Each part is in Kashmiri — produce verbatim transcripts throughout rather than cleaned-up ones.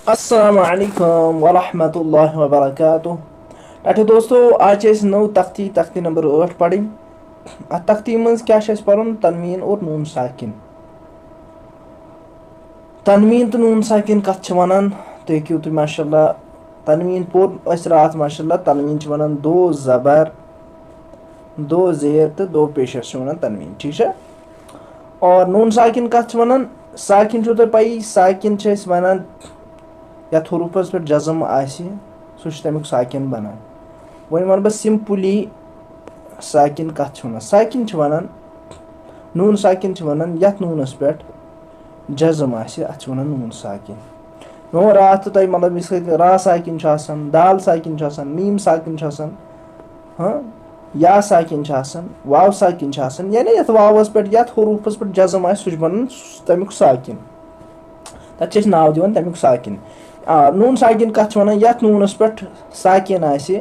السلام علیکم ورحمۃ اللہ وبرکاتہ۔ ٹاٹھے دوستو، آز چھِ اَسہِ نٔو تختی، تختی نمبر ٲٹھ پرٕنۍ۔ اَتھ تختی منٛز کیٛاہ چھُ اَسہِ پَرُن؟ تنوین اور نون ساکن۔ تنوین تہٕ نون ساکن کَتھ چھِ وَنان؟ تُہۍ ہیٚکِو تُہۍ ماشاء اللہ، تنوین پوٚر اَسہِ راتھ ماشاء اللہ، تنوین چھِ وَنان دو زبر، دو زیر تہٕ دو پیشَس چھِ وَنان تنوین، ٹھیٖک چھا؟ اور نون ساکن کَتھ چھِ وَنان؟ ساکن چھُو تۄہہِ پَیی، ساکن چھِ أسۍ وَنان یَتھ حروٗفَس پٮ۪ٹھ جزم آسہِ، سُہ چھُ تَمیُک ساکن بَنان۔ وۄنۍ وَنہٕ بہٕ simply ساکن کَتھ چھِ وَنان۔ ساکن چھِ وَنان، نون ساکن چھِ وَنان یَتھ نوٗنَس پٮ۪ٹھ جزم آسہِ، اَتھ چھِ وَنان نون ساکن۔ مےٚ ووٚن راتھ تہٕ تۄہہِ، مطلب، یِتھ کٔنۍ را ساکن چھُ آسان، دال ساکن چھُ آسان، میٖم ساکن چھُ آسان، ہاں، یا ساکن چھُ آسان، واو ساکن چھُ آسان، یعنی یَتھ واوَس پٮ۪ٹھ، یَتھ حروٗفَس پٮ۪ٹھ جزم آسہِ، سُہ چھُ بَنان تَمیُک ساکن۔ تَتھ چھِ أسۍ ناو دِوان تَمیُک ساکن۔ آ، نون ساکن کَتھ چھِ وَنان؟ یَتھ نوٗنَس پٮ۪ٹھ ساکن آسہِ،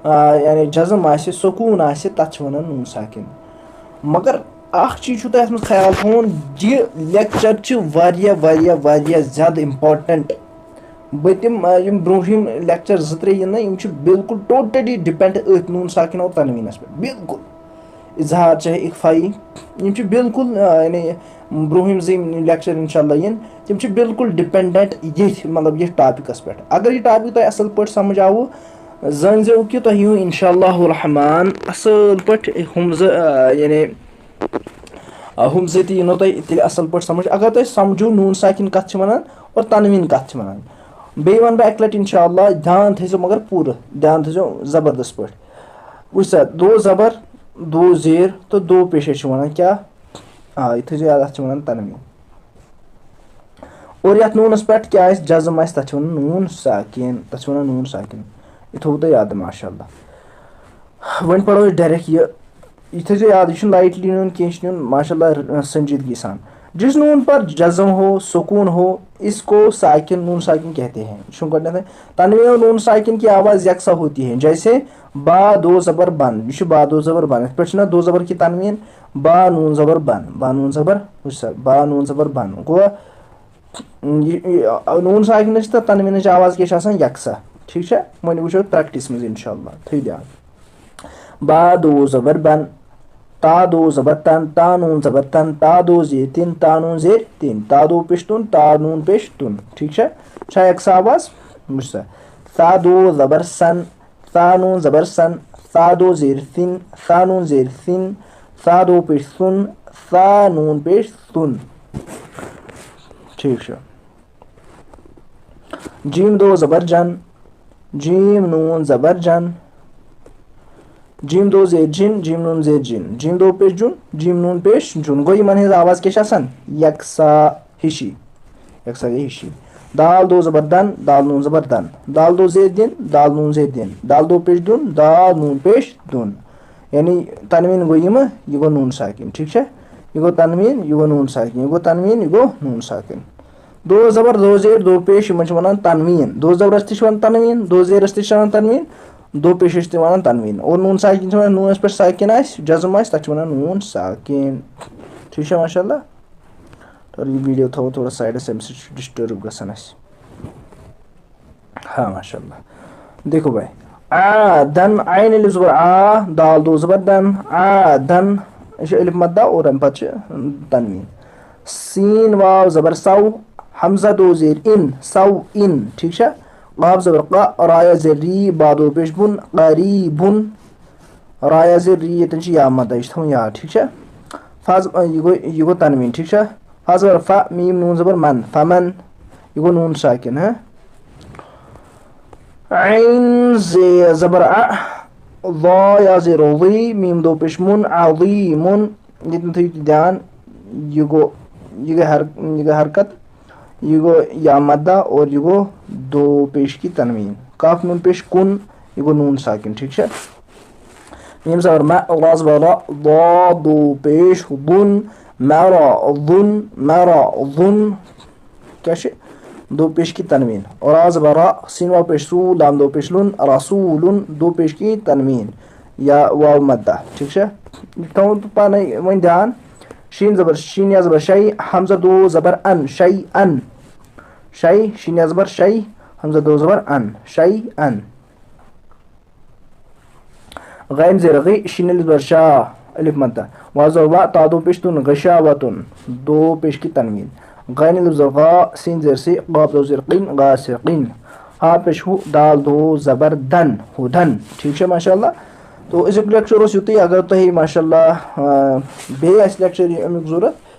آ، یعنی جزم آسہِ، سکوٗن آسہِ، تَتھ چھِ وَنان نون ساکن۔ مگر اَکھ چیٖز چھُو تۄہہِ اَتھ منٛز خیال تھاوُن، یہِ lecture چھِ واریاہ، واریاہ، واریاہ زیادٕ important۔ بہٕ تِم، آ، یِم برٛونٛہِم lecture زٕ ترٛےٚ یِن نہ، یِم چھِ بالکل totally depend أتھۍ نون ساکن اور تنوینَس پٮ۪ٹھ، بالکل۔ اظہار چاہے اخفائی، یِم چھِ بالکل، آ، یعنی برٛونٛہِم زٕ یِم lecture انشاءاللہ یِن، تِم چھِ بالکل dependent ییٚتھۍ، مطلب، یَتھ topicس پٮ۪ٹھ۔ اگر یہِ topic تۄہہِ اَصٕل پٲٹھۍ سمجھ آوُ، زٲنۍزیو کہِ تۄہہِ یِیِو انشاءاللہ الرحمن اَصٕل پٲٹھۍ ہُم زٕ، آ، یعنی، آ، ہُم زٕ تہِ یِنو تۄہہِ تیٚلہِ اَصٕل پٲٹھۍ سمجھ۔ اگر تۄہہِ سمجھو نوٗن ساکِن کَتھ چھِ وَنان اور تنویٖن کَتھ چھِ وَنان، بیٚیہِ وَنہٕ بہٕ اَکہِ لَٹہِ انشاءاللہ، دھیان تھٲیزیو، مگر پوٗرٕ دھیان تھٲیزیو زبردست پٲٹھۍ۔ وٕچھ سا، دو زبر، دو زیر تہٕ دو پیش چھِ وَنان کیٛاہ؟ آ، یہِ تھٲیزیو یاد، اَتھ چھِ وَنان تنویٖن۔ اور یَتھ نوٗنَس پٮ۪ٹھ کیٛاہ آسہِ؟ جزم آسہِ، تَتھ چھِ وَنان نوٗن ساکِن، تَتھ چھِ وَنان نوٗن ساکِن۔ یہِ تھوٚوُ تۄہہِ یاد، ماشاءاللہ۔ وۄنۍ پَرو أسۍ direct یہِ۔ یہِ تھٲیزیو یاد، یہِ چھُنہٕ lightly نیُن کینٛہہ، یہِ چھُ نیُن، ماشاءاللہ، سنجیدگی سان۔ جس نون پر جزم ہو، سکون ہو، اس کو ساکن، نون ساکن کہتے ہیں۔ یہِ چھُنہٕ گۄڈٕنٮ۪تھٕے۔ تنوین اور نون ساکن کی آواز یکساں ہوتی ہے، جیسے با دو زبر بن، یہِ چھُ با دو زبر بن۔ یِتھ پٲٹھۍ چھُنہ دو زبر کی تنوین، با نون زبر بن، با نون زبر، وٕچھ سا، با نون زبر بن۔ گوٚو، یہِ، یہِ، نوٗن ساکنٕچ تہٕ تنویٖنٕچ آواز کیٛاہ چھِ آسان؟ یکساہ۔ ٹھیٖک چھا؟ وۄنۍ وٕچھو practice منٛز انشاءاللہ۔ تھٲیِو دھیان۔ با دو زبر بن، تا دو زبر تن، تا نوٗن زبر تن، تا دو زیر تِن، تا نوٗن زیر تِن، تا دو پیش تُن، تا نوٗن پیش تُن۔ ٹھیٖک چھا؟ چھا یکساہ آواز؟ وٕچھ سا۔ سا دو زبر سن، سا نوٗن زبر سن، سا دو زیر سِن، سا نوٗن زیر سِن، سا دو پیش سُن، سا نوٗن پیش سُن۔ ٹھیٖک چھُ۔ جیم دو زبر جن، جیم نوٗن زبر جن، جیم دو زیر جِن، جیم نوٗن زیر جِن، جیم دو پیش جُن، جیم نوٗن پیش جُن۔ گوٚو یِمن ہٕنٛز آواز کیٛاہ چھِ آسان؟ یکساہ ہِشی۔ یکساہ گٔے ہِشی۔ دال دو زبر دن، دال نوٗن زبر دن۔ دال دو زیر دِن، دال نوٗن زیر دِن۔ دال دو پیش دُن، دال نوٗن پیش دُن۔ یعنی تنویٖن گوٚو یِمہٕ، یہِ گوٚو نوٗن ساکِن، ٹھیٖک چھا؟ یہِ گوٚو تنویٖن، یہِ گوٚو نوٗن ساکِن، یہِ گوٚو تنویٖن، یہِ گوٚو نوٗن ساکِن۔ دو زبر دو زیر دو پیش، یِمن چھِ وَنان تنویٖن۔ دو زبرس تہِ چھِ وَنان تنویٖن، دو زیرس تہِ چھِ وَنان تنویٖن، دو پیشس تہِ وَنان تنویٖن۔ اور نوٗن ساکِن چھِ وَنان، نوٗنس پٮ۪ٹھ ساکِن آسہِ، جزم آسہِ، تَتھ چھِ وَنان نوٗن ساکِن۔ ٹھیٖک چھا؟ ماشاء اللہ۔ اور یہِ video تھاوو تھوڑا sideس، اَمہِ سۭتۍ چھُ disturb گژھان اَسہِ۔ ہاں، ماشاء اللہ۔ دیکھو بھائی، آ دن، عین الف زبر آ، دال دو زبر دن، آ دن، یہِ چھُ الف مدہ اور اَمہِ پتہٕ چھُ تنویٖن۔ سین واو زبر سو، حمزہ دو زیر ان، سو ان، ٹھیٖک چھا؟ قاف زبر قا، رایا زیر ری، با دو پیش بُن، قریٖبُن۔ رایا زیر ری، ییٚتٮ۪ن چھُ یا مدہ، یہِ چھُ تھاوُن یاد، ٹھیٖک چھا؟ فا ز-، یہِ گوٚو، یہِ گوٚو تنویٖن، ٹھیٖک چھا؟ فا زبر فا، میٖم نوٗن زبر من، فمن۔ یہِ گوٚو نوٗن ساکِن، ہاں؟ عین زے زبر ع، ضا یا زیر ضی، میٖم دو پیش مُن، عظیٖمُن۔ ییٚتٮ۪ن تھٲیِو تُہۍ دھیان، یہِ گوٚو، یہِ گٔے حر-، یہِ گٔے حرکت، یہِ گوٚو یا مدہ اور یہِ گوٚو دو پیش کی تنویٖن۔ قاف نوٗن پیش کُن، یہِ گوٚو نوٗن ساکِن، ٹھیٖک چھا؟ میٖم زبر مہ، را زبر را، ضا دو پیش ضُن، مہ را ضُن، مہ را ضُن۔ کیٛاہ چھِ؟ دو پیش کی تنویٖن۔ اور را زبر را، سین واو پیش سو، لام دو پیش لُن، رسولُن، دو پیش کی تنویٖن۔ یا واو مدہ، ٹھیٖک چھا؟ یہِ تھاوُن پانے وۄنۍ دھیان۔ شین زبر شین یا زبر شے، حمزہ دو زبر ان، شے ان۔ شے، شین زبر شے، ہمزہ دو زبر ان، شے ان۔ غین زیر غی، شین الف زبر شا، الف مدہ۔ وا زبر وا، تا دو پیش تن، غشاوتن، دو پیش کی تنوین۔ غین الف زبر غا، سین زیر سی، قاف دو زیر قین، غاسقین۔ ہا پیش ہو، دال دو زبر دن، ہدن۔ ٹھیک چھا ماشاءاللہ؟ تو أزیُک لیکچر اوس یُتُے۔ اگر تۄہہِ ماشاءاللہ، آ، بیٚیہِ آسہِ لیکچر اَمیُک ضوٚرَتھ،